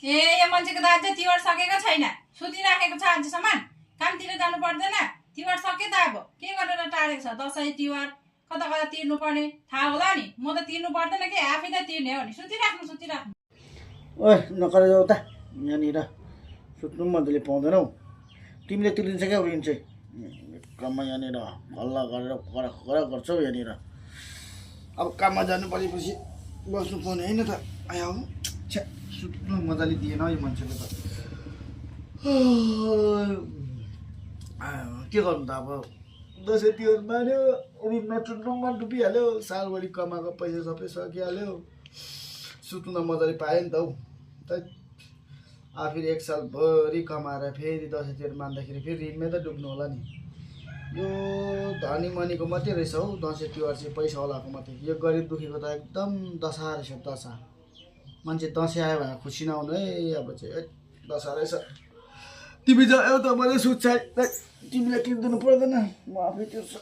ए यो मान्छेको त अझै तिहार सकेको छैन, सुतिराखेको छ अझसम्म। कामतिर जानु पर्दैन, तिहार सक्यो त अब के गरेर टाढेको छ। दसैँ तिहार कता कता तिर्नु पर्ने थाहा होला नि। म त तिर्नु पर्दैन के, आफै त तिर्ने हो नि। सुतिराख्नु। ओए नकर जाऊ त, यहाँनिर सुत्नु पनि मजाले पाउँदैनौ। तिमीले तिर्दिन्छ क्या ऋण चाहिँ। काममा यहाँनिर हल्ला गरेर खरा गर्छौ यहाँनिर। अब काममा जानु परेपछि बस्नु पाउने होइन त। आयो छ्या, सुत्नु मजाले दिएन यो मान्छेले त। के गर्नु त अब, दसैँ तिहार मान्यो, ऋण नचुट्नुमा डुबिहाल्यो। सालभरि कमाएको पैसा सबै सकिहाल्यो। सुत्नु त मजाले पायो नि त हौ। आफै एक सालभरि कमाएर फेरि दसैँ तिहार मान्दाखेरि फेरि ऋणमै त डुब्नु होला नि। यो धनी मनीको मात्रै रहेछ हौ दसैँ तिहार चाहिँ, पैसावालाको मात्रै। यो गरिब दुखीको त एकदम दशा रहेछ, दशा। मान्छे दसैँ आयो भने खुसी नहुनु है। अब चाहिँ दशा रहेछ। तिमी जाऊ त मैले सुत्छ। तिमीलाई तिर्दिनु पर्दैन, म आफै तिर्छु।